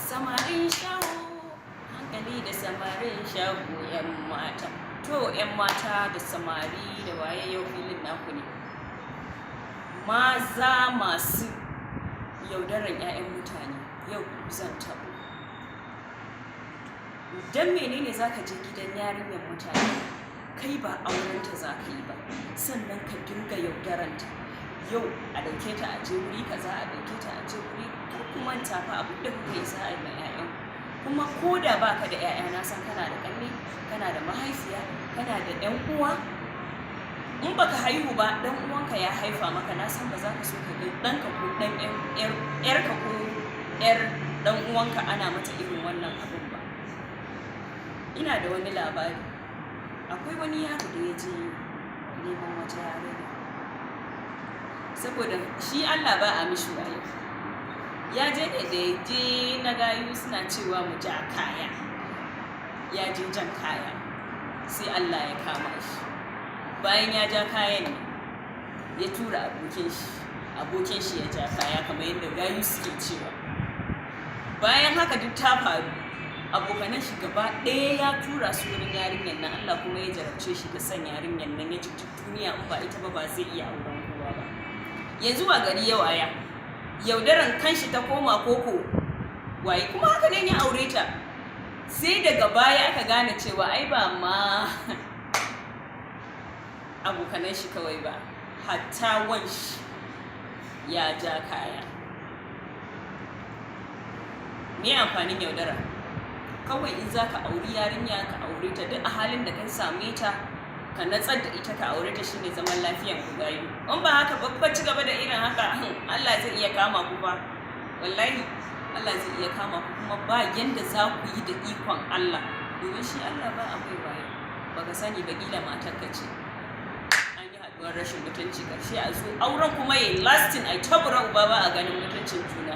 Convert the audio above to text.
Samarin shago, hankali da samarin shago, 'yan mata. To, 'yan mata da samari da waye, yau filin naku ne. Maza masu yaudaran 'ya'yan mutane, yau zan taɓo. Don menene za ka je gidan yarinyar mutane? Kai ba aurenta za ka yi ba, sannan ka dinga yaudaranta. Yau a ɗauke ta a je wuri kaza, a ɗauke ta a je wuri. Kar ku manta fa, abin da kuka yi za a yi ma 'ya'yanku. Kuma ko da ba ka da 'ya'ya, na san kana da ƙanne, kana da mahaifiya, kana da 'yan uwa. In baka haihu ba, ɗan uwanka ya haifa maka. Na san ba za ka so ka ga ɗanka ko ɗan ‘yarka ko ‘yar ɗan uwanka ana mata irin wannan abun ba. Ina da wani labari. Akwai wani yaro da ya je neman wata yarinya. Saboda shi Allah ba a mishi wayo. Ya je ne, da ya je na gayu suna cewa mu ja kaya. Ya je jan kaya, sai Allah ya kama shi. Bayan ya ja kayan ne, ya tura abokin shi, abokin shi ya ja kaya kamar yadda gayu suke cewa. Bayan haka duk ta faru, abokanan shi gaba ɗaya ya tura su wurin yarinyar nan. Allah kuma ya jarabce shi da son yarinyar nan, ya ji duk duniya in ba ita ba, ba zai iya auren kowa ba. Yanzu ba gari ya waya, yaudaran kanshi ta koma koko waye, kuma haka ne ya aure ta. Sai daga baya aka gane cewa ai ba ma abokanan shi kawai ba, hatta wan shi ya ja kaya. Me amfanin yaudara? Kawai in za ka auri yarinya, ka aure ta duk a halin da ka same ta, ka natsar da ita, ka aure ta, shine zaman lafiyan ku gayu. In ba haka ba, kuka ci gaba da irin haka, Allah zai iya kama ku ba. Wallahi Allah zai iya kama ku, kuma ba yanda za ku yi da ikon Allah, domin shi Allah ba a mai wayo. Baka sani ba, kila matarka ce an yi haduwar rashin mutunci, karshe a zo auren kuma yayi lasting, ai tabura uba, ba a ganin mutuncin juna.